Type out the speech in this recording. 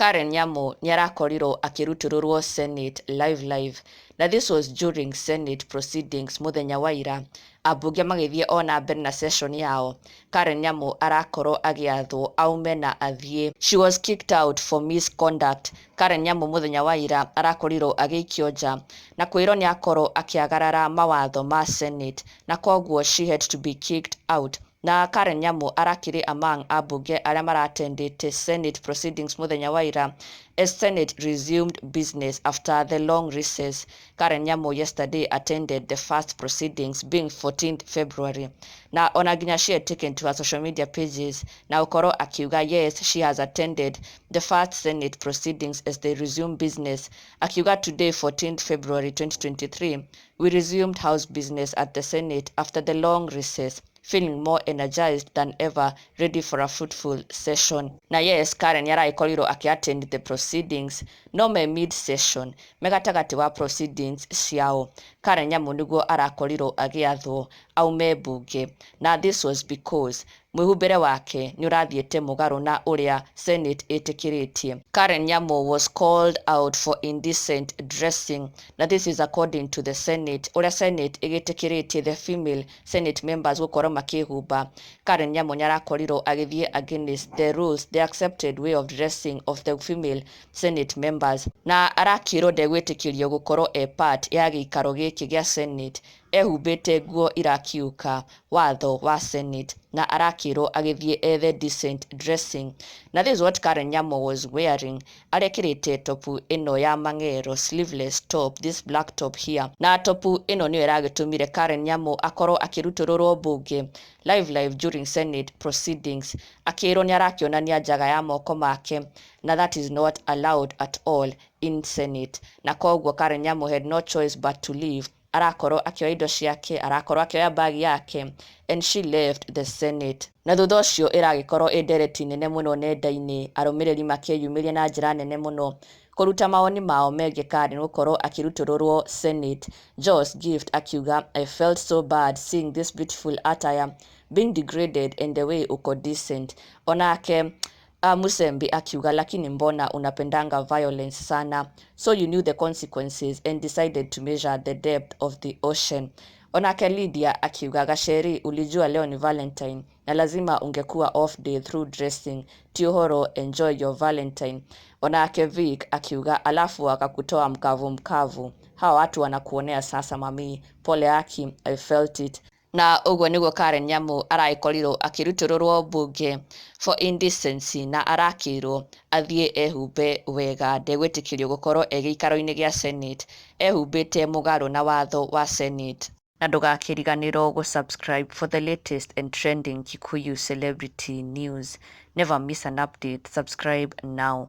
Karen Nyamu nĩarakorirwo akĩrutũrũrwo Senate live live, na this was during Senate proceedings mũthenya wa ira. Ambunge magĩthiĩ o na mbere na session yao, Karen Nyamu arakorwo agĩathwo aume na athiĩ. She was kicked out for misconduct. Karen Nyamu mũthenya wa ira arakorirwo agĩikio nja na kwĩrwo nĩ akorwo akĩagarara mawatho ma Senate, na koguo she had to be kicked out. Na Karen Nyamu arakĩrĩ among ambunge arĩa maratendete Senate proceedings mũthenya wa ira as Senate resumed business after the long recess. Karen Nyamu yesterday attended the first proceedings, being 14th February, na ona nginya she had taken to her social media pages na gũkorwo akiuga yes, she has attended the first Senate proceedings as they resume business. Akiuga, "Today, 14th February 2023, we resumed House business at the Senate after the long recess, feeling more energized than ever, ready for a fruitful session." Na yes, Karen nĩaragĩkorirwo akĩ-attend the proceedings, no me mid session, me gatagatĩ wa proceedings ciao, Karen Nyamu nĩguo arakorirwo agĩathwo aume mbunge. Na this was because mwĩhumbĩre wake nĩ ũrathiĩte mũgarũ na ũrĩa Senate ĩtĩkĩrĩtie. Karen Nyamu was called out for indecent dressing, na this is according to the Senate, ũrĩa Senate ĩgĩtĩkĩrĩtie the female Senate members gũkorwo makĩhumba. Karen Nyamu nĩ arakorirwo agĩthiĩ against the rules, the accepted way of dressing of the female Senate members, na arakĩrwo ndegwĩtĩkĩrio gũkorwo e part ya gĩikaro gĩkĩ gĩa Senate ehumbĩte nguo irakiuka watho wa Senate, na arakĩrwo agĩthiĩ ethe decent dressing. Na this is what Karen Nyamu was wearing. Arekĩrĩte topu ĩno ya mang'ero, sleeveless top, this black top here, na topu ĩno nĩyo ĩragĩtũmire Karen Nyamu akorwo akĩrutũrũrwo mbunge live live during Senate proceedings, akĩrwo nĩ arakĩonania njaga ya moko make, na that is not allowed at all in Senate. Na koguo Karen Nyamu had no choice but to leave. Arakorwo akĩoya indo ciake, arakorwo akĩoya bagi yake, and she left the Senate. Na thutha ũcio ĩragĩkorwo ĩ ndereti nene mũno nenda-inĩ, arũmĩrĩri makĩyumĩria na njĩra nene mũno kũruta mawoni mao megiĩ Karen gũkorwo akĩrutũrũrwo Senate. Jos Gift akiuga, "I felt so bad seeing this beautiful attire being degraded and the way uko decent." Onake Musembi akiuga, "Lakini mbona unapendanga violence sana? So you knew the consequences and decided to measure the depth of the ocean." Onake Lydia akiuga, "Gacheri, ulijua leo ni Valentine na lazima ungekuwa off day through dressing. Ti ũhoro, enjoy your Valentine." Onake Vic akiuga, "Alafu akakutoa mkavu mkavu. Hawa watu wanakuonea sasa mami. Pole aki, I felt it." Na ũguo nĩguo Karen Nyamu aragĩkorirwo akĩrutũrũrwo mbunge for indecency, na arakĩrwo athiĩ ehumbe wega, ndegwĩtĩkĩrio gũkorwo e gĩikaro-inĩ gĩa Senate ehumbĩte mũgarũ na watho wa Senate. Na ndũgakĩriganĩrwo gũ-subscribe for the latest and trending Kikuyu celebrity news. Never miss an update. Subscribe now.